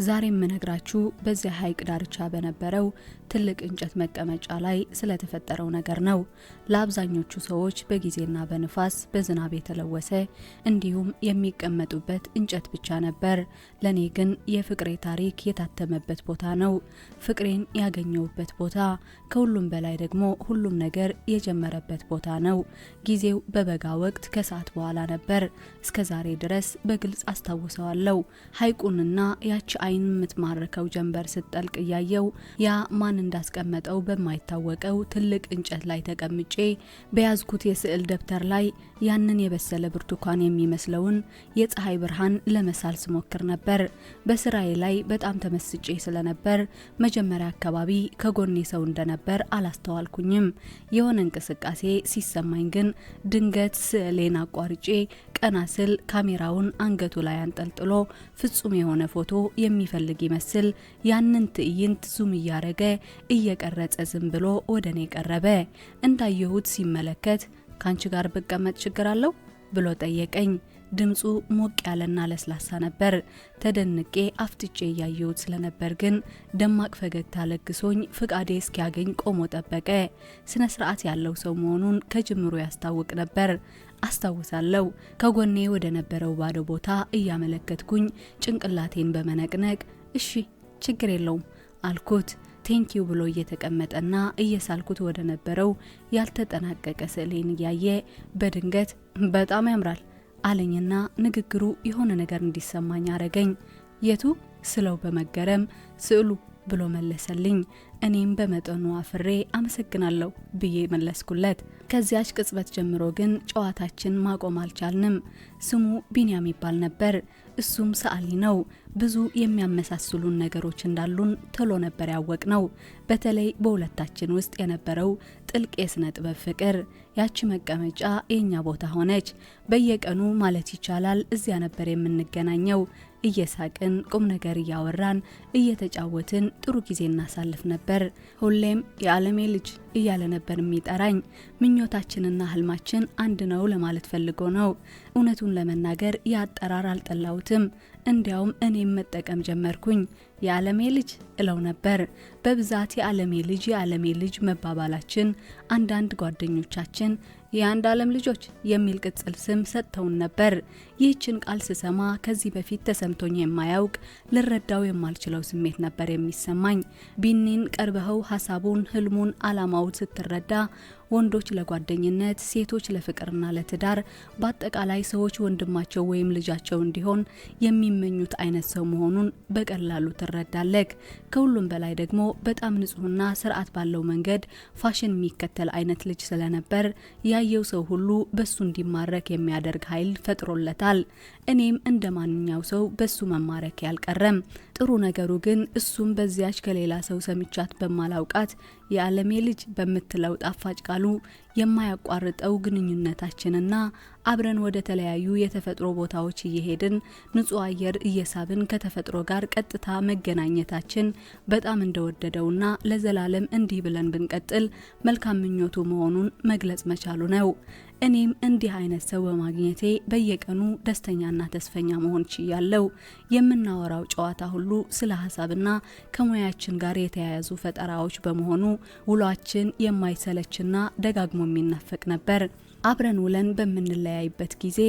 ዛሬ የምነግራችሁ በዚያ ሐይቅ ዳርቻ በነበረው ትልቅ እንጨት መቀመጫ ላይ ስለተፈጠረው ነገር ነው። ለአብዛኞቹ ሰዎች በጊዜና በንፋስ በዝናብ የተለወሰ እንዲሁም የሚቀመጡበት እንጨት ብቻ ነበር። ለኔ ግን የፍቅሬ ታሪክ የታተመበት ቦታ ነው። ፍቅሬን ያገኘሁበት ቦታ፣ ከሁሉም በላይ ደግሞ ሁሉም ነገር የጀመረበት ቦታ ነው። ጊዜው በበጋ ወቅት ከሰዓት በኋላ ነበር። እስከዛሬ ድረስ በግልጽ አስታውሰዋለሁ። ሐይቁንና ያቺ አይን የምትማርከው ጀንበር ስትጠልቅ እያየው ያ ማን እንዳስቀመጠው በማይታወቀው ትልቅ እንጨት ላይ ተቀምጬ በያዝኩት የስዕል ደብተር ላይ ያንን የበሰለ ብርቱካን የሚመስለውን የፀሐይ ብርሃን ለመሳል ስሞክር ነበር። በስራዬ ላይ በጣም ተመስጬ ስለነበር መጀመሪያ አካባቢ ከጎኔ ሰው እንደነበር አላስተዋልኩኝም። የሆነ እንቅስቃሴ ሲሰማኝ ግን ድንገት ስዕሌን አቋርጬ ቀና ስል ካሜራውን አንገቱ ላይ አንጠልጥሎ ፍጹም የሆነ ፎቶ የሚፈልግ ይመስል ያንን ትዕይንት zoom እያረገ እየቀረጸ ዝም ብሎ ወደ እኔ ቀረበ። እንዳየሁት ሲመለከት ካንቺ ጋር ብቀመጥ ችግር አለው ብሎ ጠየቀኝ። ድምፁ ሞቅ ያለና ለስላሳ ነበር። ተደንቄ አፍጥጬ እያየሁት ስለነበር ግን ደማቅ ፈገግታ ለግሶኝ ፍቃዴ እስኪያገኝ ቆሞ ጠበቀ። ስነ ስርዓት ያለው ሰው መሆኑን ከጅምሩ ያስታውቅ ነበር። አስታውሳለሁ፣ ከጎኔ ወደ ነበረው ባዶ ቦታ እያመለከትኩኝ ጭንቅላቴን በመነቅነቅ እሺ ችግር የለውም አልኩት። Thank you ብሎ እየተቀመጠና እየሳልኩት ወደ ነበረው ያልተጠናቀቀ ስዕሌን እያየ በድንገት በጣም ያምራል አለኝና ንግግሩ የሆነ ነገር እንዲሰማኝ አረገኝ። የቱ ስለው በመገረም ስዕሉ ብሎ መለሰልኝ። እኔም በመጠኑ አፍሬ አመሰግናለሁ ብዬ መለስኩለት። ከዚያች ቅጽበት ጀምሮ ግን ጨዋታችን ማቆም አልቻልንም። ስሙ ቢንያም ይባል ነበር። እሱም ሰዓሊ ነው። ብዙ የሚያመሳስሉን ነገሮች እንዳሉን ቶሎ ነበር ያወቅነው። በተለይ በሁለታችን ውስጥ የነበረው ጥልቅ የስነ ጥበብ ፍቅር። ያቺ መቀመጫ የኛ ቦታ ሆነች። በየቀኑ ማለት ይቻላል እዚያ ነበር የምንገናኘው። እየሳቅን፣ ቁም ነገር እያወራን፣ እየተጫወትን ጥሩ ጊዜ እናሳልፍ ነበር። ሁሌም የዓለሜ ልጅ እያለ ነበር የሚጠራኝ። ምኞታችንና ህልማችን አንድ ነው ለማለት ፈልጎ ነው። እውነቱን ለመናገር የአጠራር አልጠላሁትም። እንዲያውም እኔም መጠቀም ጀመርኩኝ። የዓለሜ ልጅ እለው ነበር። በብዛት የዓለሜ ልጅ የዓለሜ ልጅ መባባላችን አንዳንድ ጓደኞቻችን የአንድ ዓለም ልጆች የሚል ቅጽል ስም ሰጥተውን ነበር። ይህችን ቃል ስሰማ ከዚህ በፊት ተሰምቶኝ የማያውቅ፣ ልረዳው የማልችለው ስሜት ነበር የሚሰማኝ። ቢኒን ቀርበኸው ሀሳቡን፣ ህልሙን፣ አላማውን ስትረዳ ወንዶች ለጓደኝነት፣ ሴቶች ለፍቅርና ለትዳር፣ በአጠቃላይ ሰዎች ወንድማቸው ወይም ልጃቸው እንዲሆን የሚመኙት አይነት ሰው መሆኑን በቀላሉ ትረዳለህ። ከሁሉም በላይ ደግሞ በጣም ንጹህና ስርዓት ባለው መንገድ ፋሽን የሚከተል አይነት ልጅ ስለነበር ያየው ሰው ሁሉ በሱ እንዲማረክ የሚያደርግ ኃይል ፈጥሮለታል። እኔም እንደ ማንኛው ሰው በሱ መማረክ ያልቀረም። ጥሩ ነገሩ ግን እሱም በዚያች ከሌላ ሰው ሰምቻት በማላውቃት የዓለሜ ልጅ በምትለው ጣፋጭ ቃሉ የማያቋርጠው ግንኙነታችንና አብረን ወደ ተለያዩ የተፈጥሮ ቦታዎች እየሄድን ንጹህ አየር እየሳብን ከተፈጥሮ ጋር ቀጥታ መገናኘታችን በጣም እንደወደደውና ለዘላለም እንዲህ ብለን ብንቀጥል መልካም ምኞቱ መሆኑን መግለጽ መቻሉ ነው። እኔም እንዲህ አይነት ሰው በማግኘቴ በየቀኑ ደስተኛና ተስፈኛ መሆን ችያለሁ። የምናወራው ጨዋታ ሁሉ ስለ ሀሳብና ከሙያችን ጋር የተያያዙ ፈጠራዎች በመሆኑ ውሏችን የማይሰለችና ደጋግሞ የሚናፈቅ ነበር። አብረን ውለን በምንለያይበት ጊዜ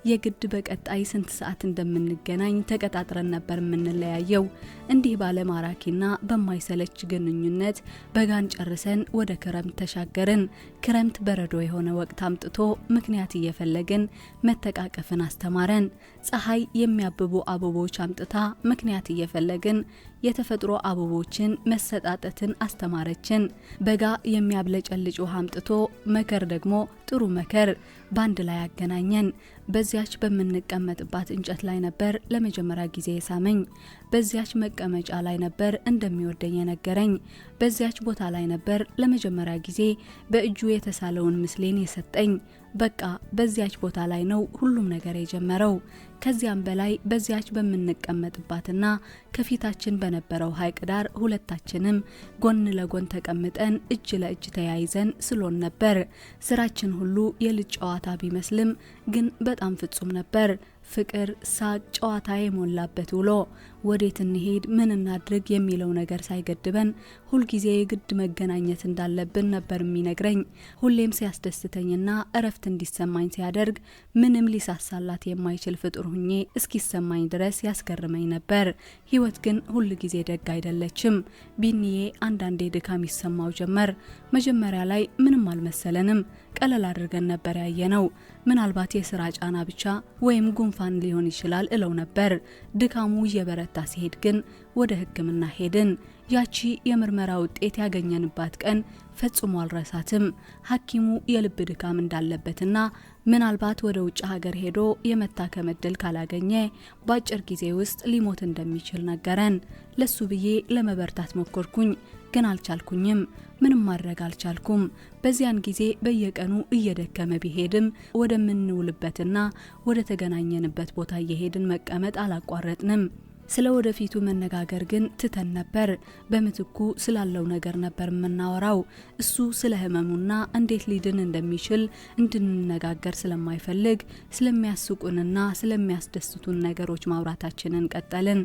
የግድ በቀጣይ ስንት ሰዓት እንደምንገናኝ ተቀጣጥረን ነበር የምንለያየው። እንዲህ ባለ ማራኪና በማይሰለች ግንኙነት በጋን ጨርሰን ወደ ክረምት ተሻገርን። ክረምት በረዶ የሆነ ወቅት አምጥቶ ምክንያት እየፈለግን መተቃቀፍን አስተማረን። ፀሐይ የሚያብቡ አበቦች አምጥታ ምክንያት እየፈለግን የተፈጥሮ አበቦችን መሰጣጠትን አስተማረችን። በጋ የሚያብለጨልጭ ውሃ አምጥቶ መከር ደግሞ ጥሩ መከር ባንድ ላይ አገናኘን። በዚያች በምንቀመጥባት እንጨት ላይ ነበር ለመጀመሪያ ጊዜ የሳመኝ። በዚያች መቀመጫ ላይ ነበር እንደሚወደኝ የነገረኝ። በዚያች ቦታ ላይ ነበር ለመጀመሪያ ጊዜ በእጁ የተሳለውን ምስሌን የሰጠኝ። በቃ በዚያች ቦታ ላይ ነው ሁሉም ነገር የጀመረው። ከዚያም በላይ በዚያች በምንቀመጥባትና ከፊታችን በነበረው ሐይቅ ዳር ሁለታችንም ጎን ለጎን ተቀምጠን እጅ ለእጅ ተያይዘን ስሎን ነበር። ስራችን ሁሉ የልጅ ጨዋታ ቢመስልም ግን በጣም ፍጹም ነበር። ፍቅር፣ ሳቅ፣ ጨዋታ የሞላበት ውሎ። ወዴት እንሄድ፣ ምን እናድርግ የሚለው ነገር ሳይገድበን ሁልጊዜ የግድ መገናኘት እንዳለብን ነበር የሚነግረኝ። ሁሌም ሲያስደስተኝና እረፍት እንዲሰማኝ ሲያደርግ ምንም ሊሳሳላት የማይችል ፍጡር ሁኜ እስኪሰማኝ ድረስ ያስገርመኝ ነበር። ህይወት ግን ሁል ጊዜ ደግ አይደለችም። ቢኒዬ አንዳንዴ ድካም ይሰማው ጀመር። መጀመሪያ ላይ ምንም አልመሰለንም። ቀለል አድርገን ነበር ያየነው። ምናልባት የስራ ጫና ብቻ ወይም ጉንፋን ሊሆን ይችላል እለው ነበር። ድካሙ እየበረታ ሲሄድ ግን ወደ ሕክምና ሄድን። ያቺ የምርመራ ውጤት ያገኘንባት ቀን ፈጽሞ አልረሳትም። ሐኪሙ የልብ ድካም እንዳለበትና ምናልባት ወደ ውጭ ሀገር ሄዶ የመታከም እድል ካላገኘ በአጭር ጊዜ ውስጥ ሊሞት እንደሚችል ነገረን። ለሱ ብዬ ለመበርታት ሞከርኩኝ፣ ግን አልቻልኩኝም። ምንም ማድረግ አልቻልኩም። በዚያን ጊዜ በየቀኑ እየደከመ ቢሄድም ወደምንውልበትና ወደ ተገናኘንበት ቦታ እየሄድን መቀመጥ አላቋረጥንም። ስለ ወደፊቱ መነጋገር ግን ትተን ነበር። በምትኩ ስላለው ነገር ነበር የምናወራው። እሱ ስለ ህመሙና እንዴት ሊድን እንደሚችል እንድንነጋገር ስለማይፈልግ ስለሚያስቁንና ስለሚያስደስቱን ነገሮች ማውራታችንን ቀጠልን።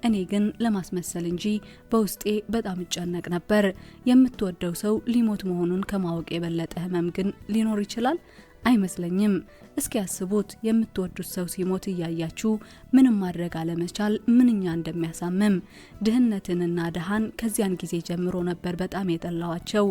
እኔ ግን ለማስመሰል እንጂ በውስጤ በጣም እጨነቅ ነበር። የምትወደው ሰው ሊሞት መሆኑን ከማወቅ የበለጠ ህመም ግን ሊኖር ይችላል? አይመስለኝም። እስኪ ያስቡት፣ የምትወዱት ሰው ሲሞት እያያችሁ ምንም ማድረግ አለመቻል ምንኛ እንደሚያሳምም። ድህነትንና ድሃን ከዚያን ጊዜ ጀምሮ ነበር በጣም የጠላዋቸው።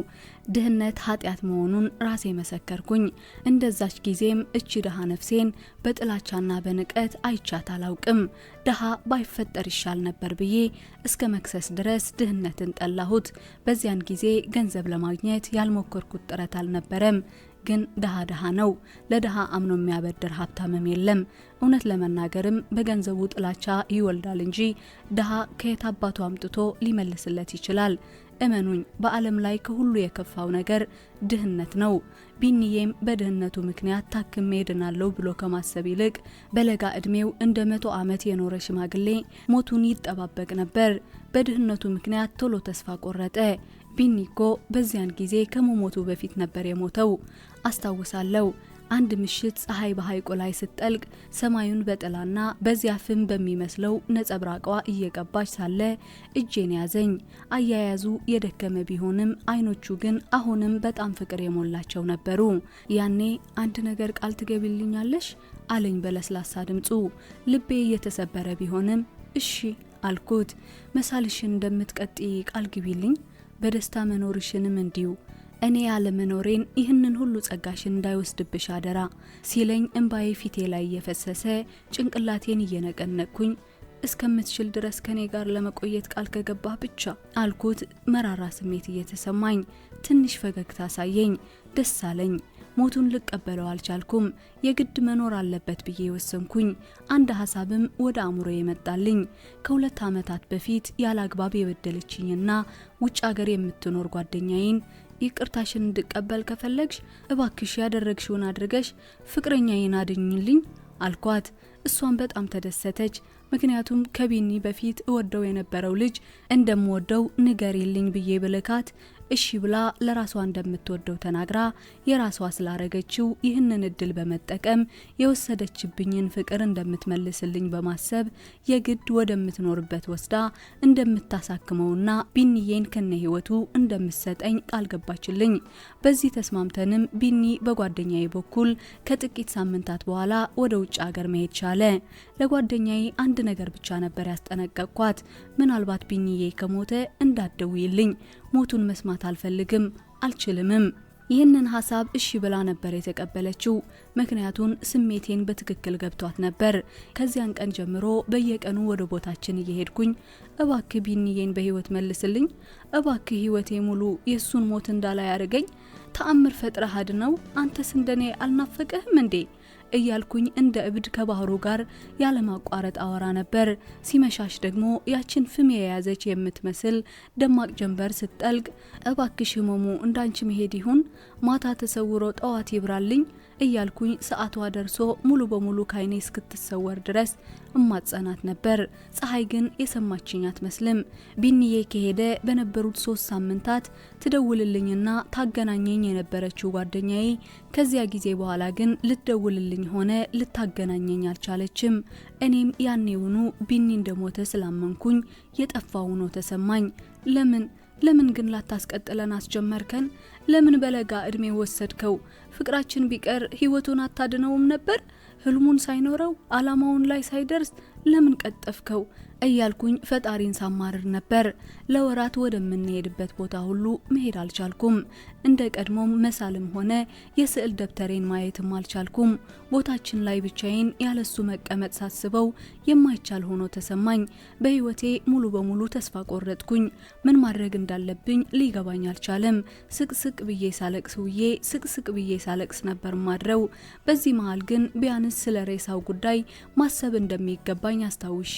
ድህነት ኃጢአት መሆኑን ራሴ መሰከርኩኝ። እንደዛች ጊዜም እቺ ድሃ ነፍሴን በጥላቻና በንቀት አይቻት አላውቅም። ድሃ ባይፈጠር ይሻል ነበር ብዬ እስከ መክሰስ ድረስ ድህነትን ጠላሁት። በዚያን ጊዜ ገንዘብ ለማግኘት ያልሞከርኩት ጥረት አልነበረም። ግን ድሃ ድሃ ነው። ለድሃ አምኖ የሚያበድር ሀብታምም የለም። እውነት ለመናገርም በገንዘቡ ጥላቻ ይወልዳል እንጂ ድሃ ከየት አባቱ አምጥቶ ሊመልስለት ይችላል? እመኑኝ፣ በዓለም ላይ ከሁሉ የከፋው ነገር ድህነት ነው። ቢኒዬም በድህነቱ ምክንያት ታክሜ ድናለሁ ብሎ ከማሰብ ይልቅ በለጋ እድሜው እንደ 100 ዓመት የኖረ ሽማግሌ ሞቱን ይጠባበቅ ነበር። በድህነቱ ምክንያት ቶሎ ተስፋ ቆረጠ። ቢኒኮ በዚያን ጊዜ ከመሞቱ በፊት ነበር የሞተው። አስታውሳለሁ። አንድ ምሽት ፀሐይ በሐይቁ ላይ ስትጠልቅ ሰማዩን በጥላና በዚያ ፍም በሚመስለው ነጸብራቋ እየቀባች ሳለ እጄን ያዘኝ። አያያዙ የደከመ ቢሆንም አይኖቹ ግን አሁንም በጣም ፍቅር የሞላቸው ነበሩ። ያኔ አንድ ነገር ቃል ትገቢልኛለሽ አለኝ በለስላሳ ድምፁ። ልቤ እየተሰበረ ቢሆንም እሺ አልኩት። መሳልሽን እንደምትቀጥይ ቃል ግቢልኝ፣ በደስታ መኖርሽንም እንዲሁ፣ እኔ ያለመኖሬን ይህንን ሁሉ ጸጋሽን እንዳይወስድብሽ አደራ ሲለኝ እንባዬ ፊቴ ላይ እየፈሰሰ ጭንቅላቴን እየነቀነቅኩኝ እስከምትችል ድረስ ከኔ ጋር ለመቆየት ቃል ከገባህ ብቻ አልኩት። መራራ ስሜት እየተሰማኝ ትንሽ ፈገግታ አሳየኝ። ደስ አለኝ። ሞቱን ልቀበለው አልቻልኩም። የግድ መኖር አለበት ብዬ ወሰንኩኝ። አንድ ሀሳብም ወደ አእምሮ የመጣልኝ፣ ከ2 ዓመታት በፊት ያለ አግባብ የበደለችኝና ውጭ ሀገር የምትኖር ጓደኛዬን ይቅርታሽን እንድቀበል ከፈለግሽ እባክሽ ያደረግሽውን አድርገሽ ፍቅረኛዬን አድኝልኝ አልኳት። እሷን በጣም ተደሰተች። ምክንያቱም ከቢኒ በፊት እወደው የነበረው ልጅ እንደምወደው ንገሪልኝ ብዬ ብልካት እሺ ብላ ለራሷ እንደምትወደው ተናግራ የራሷ ስላረገችው ይህንን እድል በመጠቀም የወሰደችብኝን ፍቅር እንደምትመልስልኝ በማሰብ የግድ ወደምትኖርበት ወስዳ እንደምታሳክመውና ቢኒዬን ከነ ህይወቱ እንደምትሰጠኝ ቃል ገባችልኝ። በዚህ ተስማምተንም ቢኒ በጓደኛዬ በኩል ከጥቂት ሳምንታት በኋላ ወደ ውጭ ሀገር መሄድ ቻለ። ለጓደኛዬ አንድ ነገር ብቻ ነበር ያስጠነቀቅኳት። ምናልባት ቢኒዬ ከሞተ እንዳትደውይልኝ፣ ሞቱን መስማት አልፈልግም፣ አልችልምም። ይህንን ሀሳብ እሺ ብላ ነበር የተቀበለችው። ምክንያቱን ስሜቴን በትክክል ገብቷት ነበር። ከዚያን ቀን ጀምሮ በየቀኑ ወደ ቦታችን እየሄድኩኝ እባክህ ቢኒዬን በህይወት መልስልኝ፣ እባክህ ህይወቴ ሙሉ የሱን ሞት እንዳላይ አድርገኝ፣ ተአምር ፈጥረህ አድነው፣ አንተስ እንደኔ አልናፈቀህም እንዴ እያልኩኝ እንደ እብድ ከባህሩ ጋር ያለማቋረጥ አወራ ነበር። ሲመሻሽ ደግሞ ያችን ፍም የያዘች የምትመስል ደማቅ ጀንበር ስትጠልቅ እባክሽ ህመሙ እንዳንቺ መሄድ ይሁን፣ ማታ ተሰውሮ ጠዋት ይብራልኝ እያልኩኝ ሰዓቷ ደርሶ ሙሉ በሙሉ ካይኔ እስክትሰወር ድረስ እማጸናት ነበር። ፀሐይ ግን የሰማችኝ አትመስልም። ቢኒዬ ከሄደ በነበሩት 3 ሳምንታት ትደውልልኝና ታገናኘኝ የነበረችው ጓደኛዬ ከዚያ ጊዜ በኋላ ግን ልትደውልልኝ ሆነ ልታገናኘኝ አልቻለችም። እኔም ያኔውኑ ቢኒ እንደሞተ ስላመንኩኝ የጠፋው ሆኖ ተሰማኝ። ለምን ግን ላታስቀጥለን አስጀመርከን? ለምን በለጋ እድሜ ወሰድከው? ፍቅራችን ቢቀር ህይወቱን አታድነውም ነበር? ህልሙን ሳይኖረው አላማውን ላይ ሳይደርስ ለምን ቀጠፍከው? እያልኩኝ ፈጣሪን ሳማርር ነበር። ለወራት ወደምንሄድበት ቦታ ሁሉ መሄድ አልቻልኩም። እንደ ቀድሞም መሳልም ሆነ የስዕል ደብተሬን ማየትም አልቻልኩም። ቦታችን ላይ ብቻዬን ያለሱ መቀመጥ ሳስበው የማይቻል ሆኖ ተሰማኝ። በህይወቴ ሙሉ በሙሉ ተስፋ ቆረጥኩኝ። ምን ማድረግ እንዳለብኝ ሊገባኝ አልቻለም። ስቅስቅ ብዬ ሳለቅስ ውዬ ስቅስቅ ብዬ ሳለቅስ ነበር ማድረው። በዚህ መሃል ግን ቢያንስ ስለ ሬሳው ጉዳይ ማሰብ እንደሚገባኝ አስታውሼ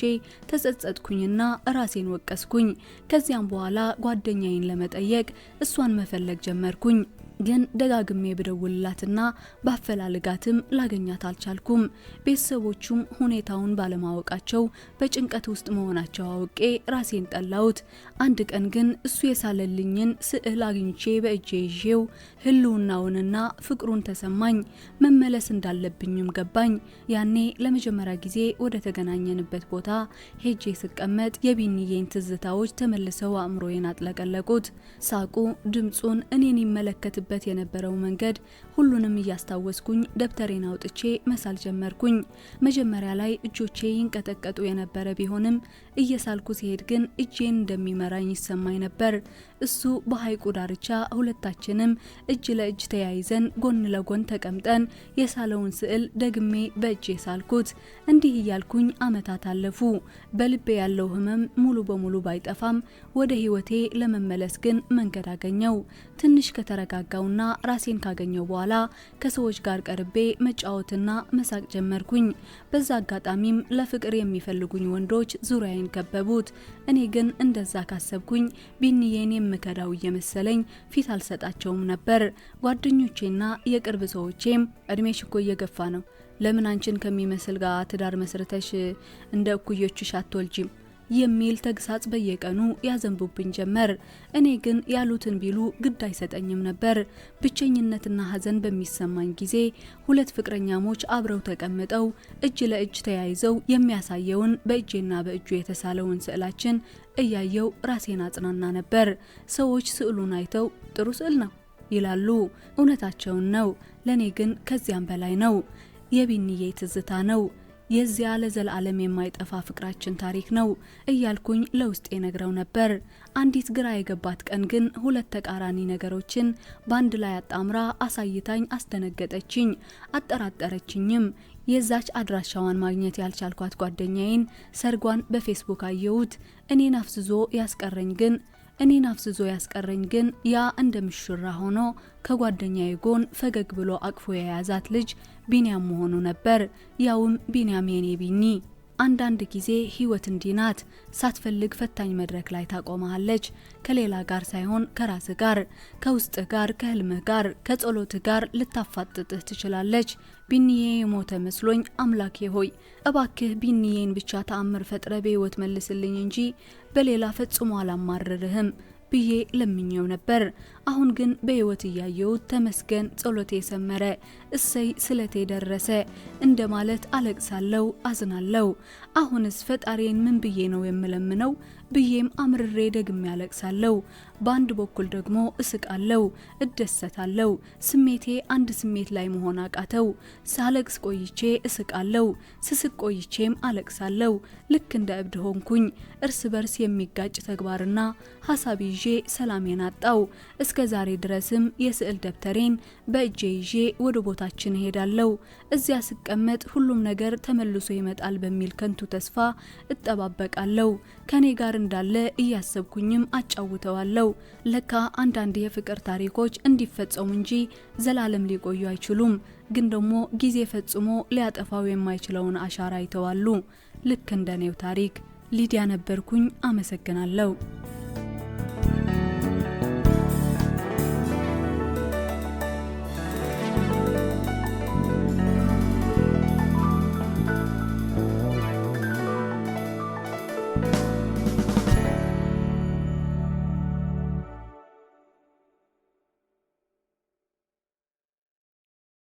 ተጸጸትኩኝና ራሴን ወቀስኩኝ። ከዚያም በኋላ ጓደኛዬን ለመጠየቅ እሷን መፈለግ ጀመርኩኝ። ግን ደጋግሜ ብደውልላትና ባፈላልጋትም ላገኛት አልቻልኩም። ቤተሰቦቹም ሁኔታውን ባለማወቃቸው በጭንቀት ውስጥ መሆናቸው አውቄ ራሴን ጠላሁት። አንድ ቀን ግን እሱ የሳለልኝን ስዕል አግኝቼ በእጄ ይዤው ህልውናውንና ፍቅሩን ተሰማኝ። መመለስ እንዳለብኝም ገባኝ። ያኔ ለመጀመሪያ ጊዜ ወደ ተገናኘንበት ቦታ ሄጄ ስቀመጥ የቢኒዬን ትዝታዎች ተመልሰው አእምሮዬን አጥለቀለቁት። ሳቁ፣ ድምጹን፣ እኔን ይመለከትበት የነበረው መንገድ ሁሉንም እያስታወስኩኝ ደብተሬን አውጥቼ መሳል ጀመርኩኝ። መጀመሪያ ላይ እጆቼ ይንቀጠቀጡ የነበረ ቢሆንም እየሳልኩ ሲሄድ ግን እጄን እንደሚመራኝ ይሰማኝ ነበር። እሱ በሐይቁ ዳርቻ ሁለታችንም እጅ ለእጅ ተያይዘን ጎን ለጎን ተቀምጠን የሳለውን ስዕል ደግሜ በእጄ ሳልኩት። እንዲህ እያልኩኝ አመታት አለፉ። በልቤ ያለው ህመም ሙሉ በሙሉ ባይጠፋም ወደ ህይወቴ ለመመለስ ግን መንገድ አገኘው። ትንሽ ከተረጋጋውና ራሴን ካገኘው በኋላ ከሰዎች ጋር ቀርቤ መጫወትና መሳቅ ጀመርኩኝ። በዛ አጋጣሚም ለፍቅር የሚፈልጉኝ ወንዶች ዙሪያዬን ከበቡት። እኔ ግን እንደዛ ካሰብኩኝ ቢኒዬን የምከዳው እየመሰለኝ ፊት አልሰጣቸውም ነበር። ጓደኞቼና የቅርብ ሰዎቼም እድሜሽ እኮ እየገፋ ነው፣ ለምን አንቺን ከሚመስል ጋር ትዳር መስርተሽ እንደ እኩዮችሽ አትወልጂም የሚል ተግሳጽ በየቀኑ ያዘንቡብኝ ጀመር። እኔ ግን ያሉትን ቢሉ ግድ አይሰጠኝም ነበር። ብቸኝነትና ሀዘን በሚሰማኝ ጊዜ ሁለት ፍቅረኛሞች አብረው ተቀምጠው እጅ ለእጅ ተያይዘው የሚያሳየውን በእጄና በእጁ የተሳለውን ስዕላችን እያየው ራሴን አጽናና ነበር። ሰዎች ስዕሉን አይተው ጥሩ ስዕል ነው ይላሉ። እውነታቸውን ነው። ለኔ ግን ከዚያም በላይ ነው። የቢኒዬ ትዝታ ነው። የዚያ ለዘላለም የማይጠፋ ፍቅራችን ታሪክ ነው እያልኩኝ ለውስጤ ነግረው ነበር። አንዲት ግራ የገባት ቀን ግን ሁለት ተቃራኒ ነገሮችን ባንድ ላይ አጣምራ አሳይታኝ አስደነገጠችኝ፣ አጠራጠረችኝም። የዛች አድራሻዋን ማግኘት ያልቻልኳት ጓደኛዬን ሰርጓን በፌስቡክ አየሁት። እኔን አፍዝዞ ያስቀረኝ ግን ያ እንደ ምሽራ ሆኖ ከጓደኛዬ ጎን ፈገግ ብሎ አቅፎ የያዛት ልጅ ቢኒያም መሆኑ ነበር። ያውም ቢኒያም የኔ ቢኒ። አንዳንድ ጊዜ ህይወት እንዲህ ናት። ሳትፈልግ ፈታኝ መድረክ ላይ ታቆምሃለች። ከሌላ ጋር ሳይሆን ከራስህ ጋር፣ ከውስጥህ ጋር፣ ከህልምህ ጋር፣ ከጸሎትህ ጋር ልታፋጥጥህ ትችላለች። ቢኒዬ የሞተ መስሎኝ አምላኬ ሆይ እባክህ ቢኒዬን ብቻ ተአምር ፈጥረ በህይወት መልስልኝ እንጂ በሌላ ፈጽሞ አላማርርህም ብዬ ለምኜው ነበር። አሁን ግን በህይወት እያየሁት ተመስገን፣ ጸሎቴ ሰመረ፣ እሰይ ስለቴ ደረሰ እንደማለት አለቅሳለሁ፣ አዝናለሁ። አሁንስ ፈጣሪን ምን ብዬ ነው የምለምነው ብዬም አምርሬ ደግሜ አለቅሳለሁ። በአንድ በኩል ደግሞ እስቃለሁ፣ እደሰታለሁ። ስሜቴ አንድ ስሜት ላይ መሆን አቃተው። ሳለቅስ ቆይቼ እስቃለሁ፣ ስስቅ ቆይቼም አለቅሳለሁ። ልክ እንደ እብድ ሆንኩኝ። እርስ በርስ የሚጋጭ ተግባርና ሀሳብ ይዤ ሰላሜን አጣው። እስከ ዛሬ ድረስም የስዕል ደብተሬን በእጄ ይዤ ወደ ቦታችን እሄዳለሁ። እዚያ ስቀመጥ ሁሉም ነገር ተመልሶ ይመጣል በሚል ከንቱ ተስፋ እጠባበቃለሁ። ከኔ ጋር እንዳለ እያሰብኩኝም አጫውተዋለሁ። ለካ አንዳንድ የፍቅር ታሪኮች እንዲፈጸሙ እንጂ ዘላለም ሊቆዩ አይችሉም። ግን ደግሞ ጊዜ ፈጽሞ ሊያጠፋው የማይችለውን አሻራ ይተዋሉ። ልክ እንደኔው ታሪክ። ሊዲያ ነበርኩኝ። አመሰግናለሁ።